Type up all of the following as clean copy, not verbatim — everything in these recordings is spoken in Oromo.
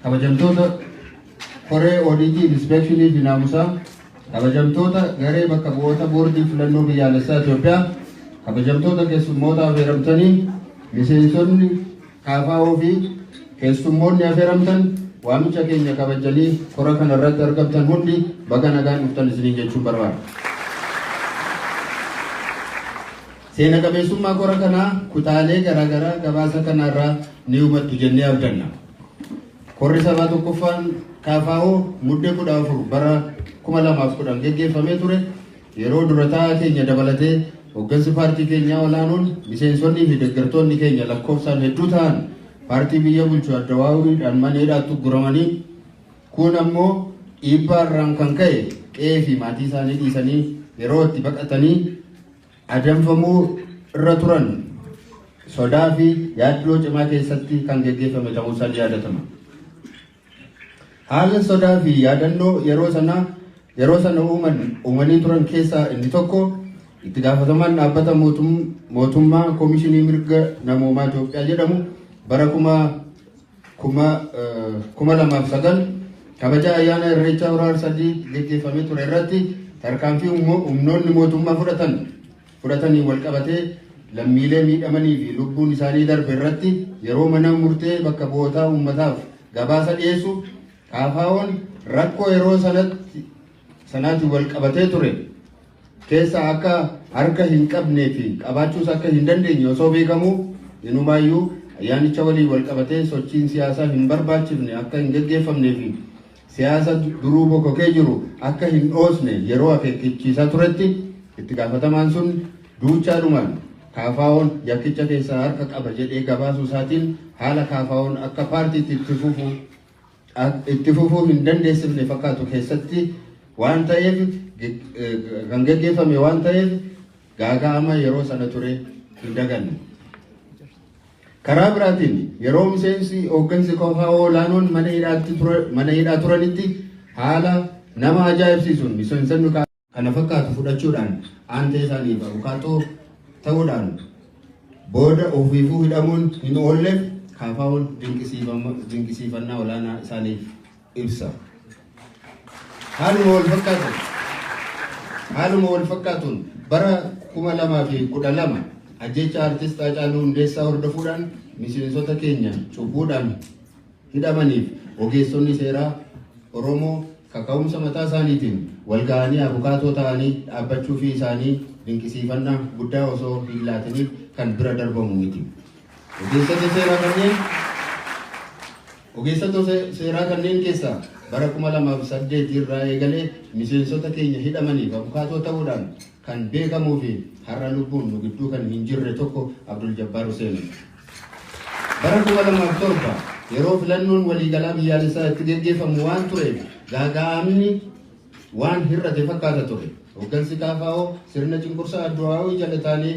Kabajamtoota Koree Oodiitii, Inspeekshinii fi Naamusaa, kabajamtoota garee bakka bu'oota Boordii Filannoo Biyyaalessaa Itoophiyaa, kabajamtoota keessummoota affeeramtanii, miseensonni KFO fi keessummoonni affeeramtan waamicha keenya kabajanii kora kana irratti argamtan hundi baga nagaan dhuftan isiniin jechuun barbaada. Seena qabeessummaa kora kanaa kutaalee garaagaraa gabaasa kanarraa ni hubattu jennee abdanna. Korri sabaa tokkoffaan KFO Muddee 14 bara 2010 geggeeffamee ture yeroo dura taa'aa keenya dabalatee hoggansi paartii keenyaa olaanoon, miseensonnii fi deeggartoonni keenya lakkoofsaan hedduu ta'an paartii biyya bulchu ADWUIdhaan mana hidhaatti ugguramanii, kuun ammoo dhiibbaa irraan kan ka'e qe'ee fi maatii isaanii dhiisanii yeroo itti baqatanii adamfamuu irra turan sodaa fi yaaddoo cimaa keessatti kan geggeeffame ta'uun isaa ni yaadatama. Haala sodaa fi yaadannoo yeroo sana uumanii turan keessaa inni tokko itti gaafatamaan dhaabbata mootummaa Koomishinii Mirga Namoomaa Itoophiyaa jedhamu bara 2009 kabaja ayyaana Irreechaa Hora Harsadii geggeeffamee ture irratti tarkaanfii humnoonni mootummaa fudhatanii wal qabatee lammiilee miidhamanii fi lubbuun isaanii darbe irratti yeroo mana murtee bakka bu'ootaa uummataaf gabaasa dhiyeessu, KFO'n rakkoo yeroo sanaatti wal qabatee ture keessa akka harka hin qabnee fi qabaachuus akka hin dandeenye osoo beekamuu, inumaayyuu ayyaanicha waliin wal qabatee sochiin siyaasaa hin barbaachifne akka hin geggeeffamnee fi siyaasa duruu bokokee jiru akka hin dhoosne yeroo akeekkachiisaa turetti, itti gaafatamaan sun duuchaadhumaan KFO'n yakkicha keessaa harka qaba jedhee gabaasuu isaatiin haala KFO'n akka paartiitti itti fufuu hin dandeessifne fakkaatu keessatti waan ta'eef, kan geggeeffame waan ta'eef, gaaga'ama yeroo sana ture hin daganne. Karaa biraatiin, yeroo miseensi hooggansi KFO olaanoon mana hidhaa turanitti haala nama ajaa'ibsiisuun miseensonni kana fakkaatu fudhachuudhaan aantee isaaniif abukaatoo ta'uudhaan booda ofiifuu hidhamuun hin oolleef KFO'n dinqisiifannaa olaanaa isaaniif ibsa. Haaluma wal fakkaatuun bara 2012 ajjecha artist Haacaaluu Hundeessaa hordofuudhaan miseensota keenya cubbuudhaan hidhamaniif ogeessonni seeraa Oromoo kaka'umsa mataa isaaniitiin wal ga'anii abukaatoo ta'anii dhaabbachuu fi isaanii dinqisiifannaa guddaa osoo hin laatiniif kan bira darbamu miti. Ogeessota seeraa kanneen keessaa bara 2008 irraa eegalee miseensota keenya hidhamaniif abukaatoo ta'uudhaan kan beekamuu fi har'a lubbuun nu gidduu kan hin jirre tokko Abdul Jabbaar Hussein. Bara 2007 yeroo filannoon waliigalaa biyyaalessaa itti geggeeffamu waan tureef gaaga'amni waan hir'ate fakkaata ture. Hooggansi KFO sirna cunqursaa ADWUI jala taanee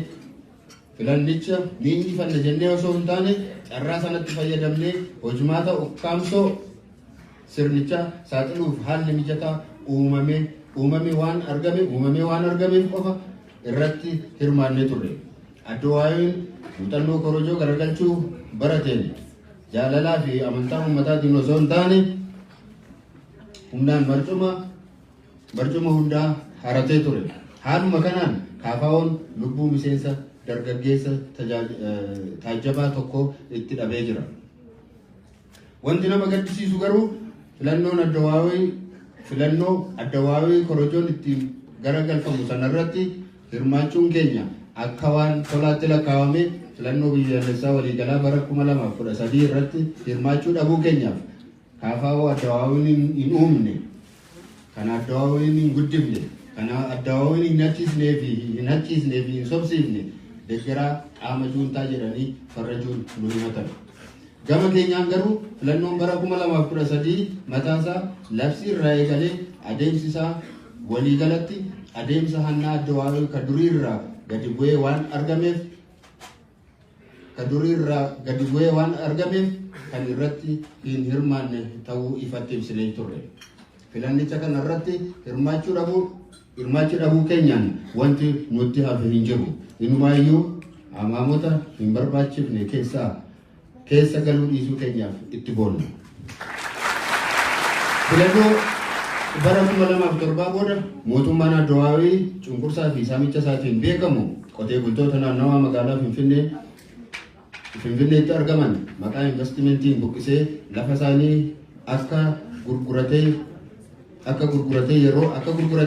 filannicha ni injifanna jennee osoo hin taane, carraa sanatti fayyadamnee hojimaata ukkaamsoo sirnicha saaxiluuf haalli mijataa uumamee waan argameef qofa irratti hirmaannee turre. ADWUIn muuxannoo korojoo garagalchuu barateen jaalalaa fi amantaa uummataatiin osoo hin taane humnaan barcuma hundaa haratee ture. Haaluma kanaan KFO'n lubbuu miseensa dargaggeessa taajjabaa tokko itti dhabee jira. Wanti nama gaddisiisu garuu filannoo ADWUI korojoon ittiin garagalfamu sanarratti hirmaachuun keenya akka waan tolaatti lakkaawame, filannoo biyyaalessaa waliigalaa bara 2013 irratti hirmaachuu dhabuu keenyaaf KFO ADWUIn hin uumne, kan ADWUIn hin guddifne, kan ADWUIn hin hachiisnee fi hin sobsiifne deeggaraa qaama juuntaa jedhanii farrajuun nu himatan. Gama keenyaan garuu filannoon bara 2013 mataasaa labsii irraa eegalee adeemsi isaa waliigalatti adeemsa hannaa ADWUI ka duriirraa gadi bu'ee waan argameef kan irratti hin hirmaanne ta'uu ifatti ibsinee turre. Filannicha kana irratti hirmaachuu dhabuu keenyaan wanti nutti hafe hin jiru. Inumaayyuu amaamota hin barbaachifne keessa galuu dhiisuu keenyaaf itti boonna. Filannoo bara 2007 booda mootummaan Addawaawii cunqursaa fi saamicha isaatiin beekamu qotee bultoota naannawaa magaalaa Finfinneetti argaman maqaa investimentiin buqqisee lafa isaanii akka gurgurate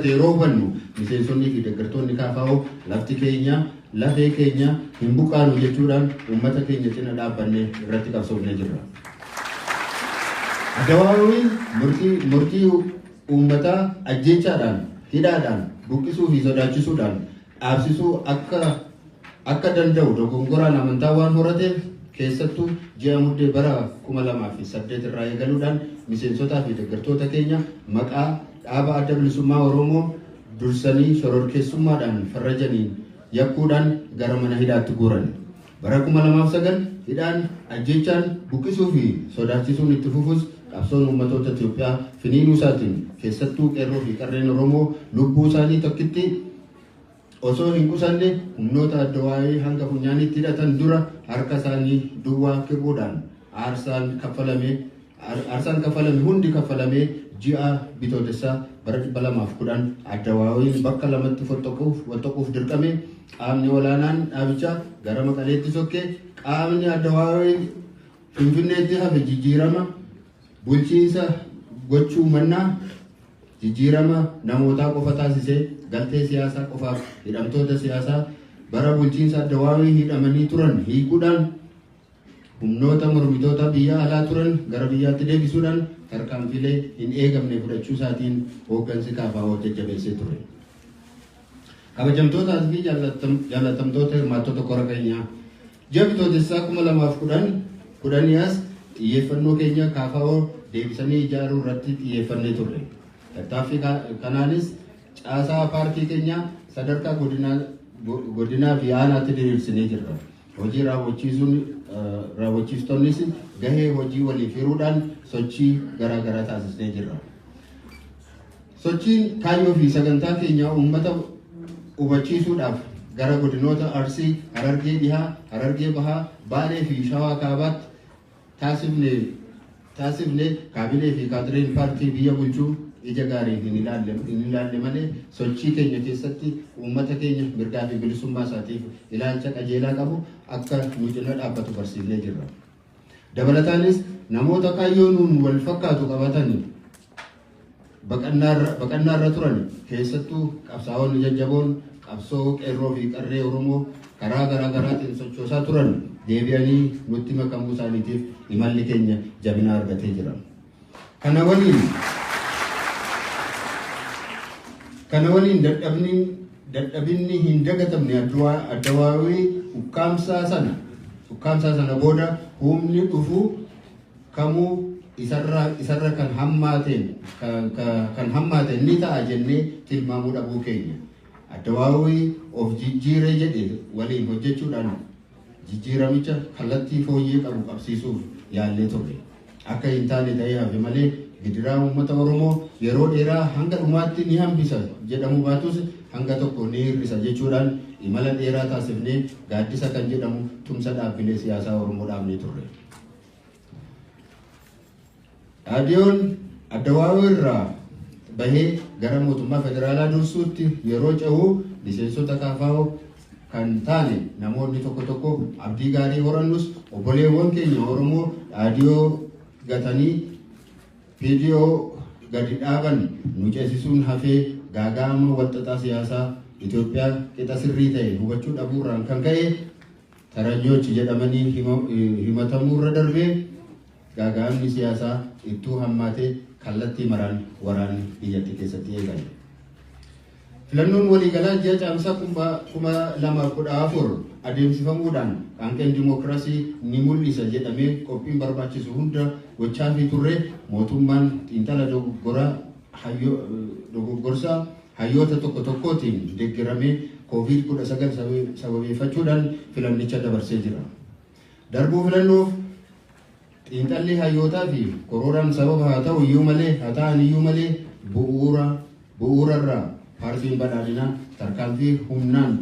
yeroo hubannu, miseensonnii fi deeggartoonni KFO lafti keenya lafee keenya, hin buqqaanu jechuudhaan uummata keenya cina dhaabbannee irratti qabsoofnee jirra. Addawaawiin murtii uummataa ajjeechaadhaan, hidhaadhaan, buqqisuu fi sodaachisuudhaan dhaabsisuu akka danda'u dogongoraan amantaa waan horateef, keessattuu ji'a Muddee bara 2008 irraa eegaluudhaan miseensotaa fi deeggartoota keenya maqaa dhaaba Adda Bilisummaa Oromoo dursanii shororkeessummaadhaan farrajaniin yakkuudhaan gara mana hidhaatti guuran. Bara 2009 hidhaan, ajjeechaan, buqqisuu fi sodaachisuun itti fufus, qabsoon uummatoota Itoophiyaa finiinuu isaatiin, keessattuu qeerroo fi qarreen Oromoo lubbuu isaanii tokkitti osoo hin qusanne humnoota addawaayii hanga funyaanitti hidhatan dura harka isaanii duwwaa kibuudhaan aarsaan kaffalame hundi kaffalamee, ji'a Bitootessaa bara 210 addawaawiin bakka lamatti fottoquuf dirqame. Qaamni olaanaan dhaabichaa gara Maqaleetti sokkee, qaamni addawaawii Finfinneetti hafe jijjiirama bulchiinsa gochuu mannaa jijjiirama namootaa qofa taasisee, galtee siyaasaa qofaaf hidhamtoota siyaasaa bara bulchiinsa addawaawii hidhamanii turan hiikuudhaan, humnoota mormitoota biyya alaa turan gara biyyaatti deebisuudhaan tarkaanfilee hin eegamne fudhachuu isaatiin hooggansi KFO jajjabeessee ture. Kabajamtootaa fi jaallatamtoota hirmaattota kora keenyaa, ji'a Bitootessaa 2010 kudhanii as xiyyeeffannoo keenya KFO deebisanii ijaaruu irratti xiyyeeffannee turre. Tattaaffii kanaanis caasaa paartii keenyaa sadarkaa godinaa fi aanaatti diriirsinee jirra. Hojii raawwachiisuun raawwachiistonnis gahee hojii waliif hiruudhaan sochii garaa garaa taasisnee jirra. Sochiin kaayyoo fi sagantaa keenya uummata hubachiisuudhaaf gara godinoota Arsii, Harargee Dhihaa, Harargee Bahaa, Baalee fi Shawaa Kaabaatti taasifne kaabinee fi kaadireen paartii biyya bulchuu ija gaariin hin ilaalle malee, sochii keenya keessatti uummata keenya mirgaa fi bilisummaa isaatiif ilaalcha qajeelaa qabu akka nu cina dhaabbatu barsiifnee jirra. Dabalataanis namoota kaayyoo nuun wal fakkaatu qabatan baqannaarra turan, keessattuu qabsaa'onni jajjaboon qabsoo qeerroo fi qarree Oromoo karaa garaa garaatiin sochoosaa turan deebi'anii nutti makamuu isaaniitiif imalli keenya jabina argatee jira. Kana waliin dadhabinni hin dagatamne addawaawii ukkaamsaa sana booda humni dhufu kamuu isarra kan hammaateen ni ta'a jennee tilmaamuu dhabuu keenya. Addawaawii of jijjiiree jedhe waliin hojjechuudhaan jijjiiramicha kallattii fooyyee qabu qabsiisuuf yaallee turre. Akka hin taane ta'ee hafe malee, gidiraa uummata Oromoo yeroo dheeraa hanga dhumaatti ni hambisa jedhamu baatus, hanga tokko ni hir'isa jechuudhaan imala dheeraa taasifnee gaaddisa kan jedhamu tumsa dhaabbilee siyaasaa Oromoo dhaabnee turre. Raadiyoon addawaawii irraa bahee gara mootummaa federaalaa dursuutti yeroo ce'u, miseensota KFO kan taane namoonni tokko tokko abdii gaarii horannus, obboleewwan keenya Oromoo raadiyoo gatanii PDO gadi dhaaban nu ceesisuun hafee, gaaga'ama walxaxaa siyaasaa Itoophiyaa qixa sirrii ta'e hubachuu dhabuurraan kan ka'e taranyochi jedhamanii himatamuurra darbee, gaaga'amni siyaasaa ittuu hammaatee kallattii maraan waraanni biyyattii keessatti eegale. Filannoon waliigalaa ji'a Caamsaa 2014 adeemsifamuudhaan qaanqeen dimookiraasii ni mul'isa jedhamee qophiin barbaachisu hunda gochaafii turre, mootummaan xiinxala dogoggorsaa hayyoota tokko tokkootiin deeggaramee Covid-19 sababeeffachuudhaan filannicha dabarsee jira. Darbuu filannoof xiinxalli hayyootaa fi korooraan sababa haa ta'an iyyuu malee, bu'uurarraa paartiin badhaadhinaa tarkaanfii humnaan